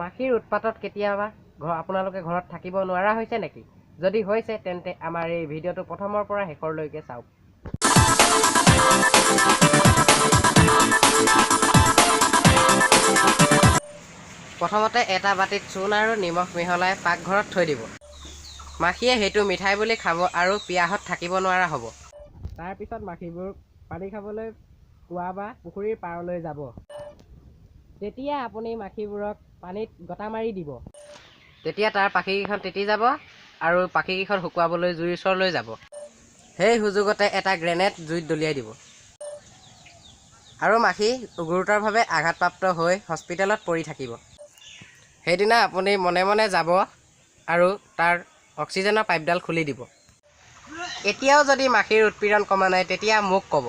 মাখিৰ উৎপাতত কেতিয়াবা আপোনালোকে ঘৰত থাকিব নোৱাৰা হৈছে নেকি? যদি হৈছে তেন্তে আমাৰ এই ভিডিঅ'টো প্ৰথমৰ পৰা শেষৰলৈকে চাওক। প্ৰথমতে এটা বাতিত চূণ আৰু নিমখ মিহলাই পাকঘৰত থৈ দিব। মাখিয়ে সেইটো মিঠাই বুলি খাব আৰু পিয়াহত থাকিব নোৱাৰা হ'ব। তাৰপিছত মাখিবোৰ পানী খাবলৈ কুঁৱা বা পুখুৰীৰ পাৰলৈ যাব। তেতিয়া আপুনি মাখিবোৰক পানীত গটা মাৰি দিব। তেতিয়া তাৰ পাখিকেইখন তিতি যাব আৰু পাখিকেইখন শুকুৱাবলৈ জুইৰ ওচৰলৈ যাব। সেই সুযোগতে এটা গ্ৰেনেড জুইত দলিয়াই দিব আৰু মাখি গুৰুতৰভাৱে আঘাতপ্ৰাপ্ত হৈ হস্পিটেলত পৰি থাকিব। সেইদিনা আপুনি মনে মনে যাব আৰু তাৰ অক্সিজেনৰ পাইপডাল খুলি দিব। এতিয়াও যদি মাখিৰ উৎপীড়ন কমা নাই তেতিয়া মোক ক'ব।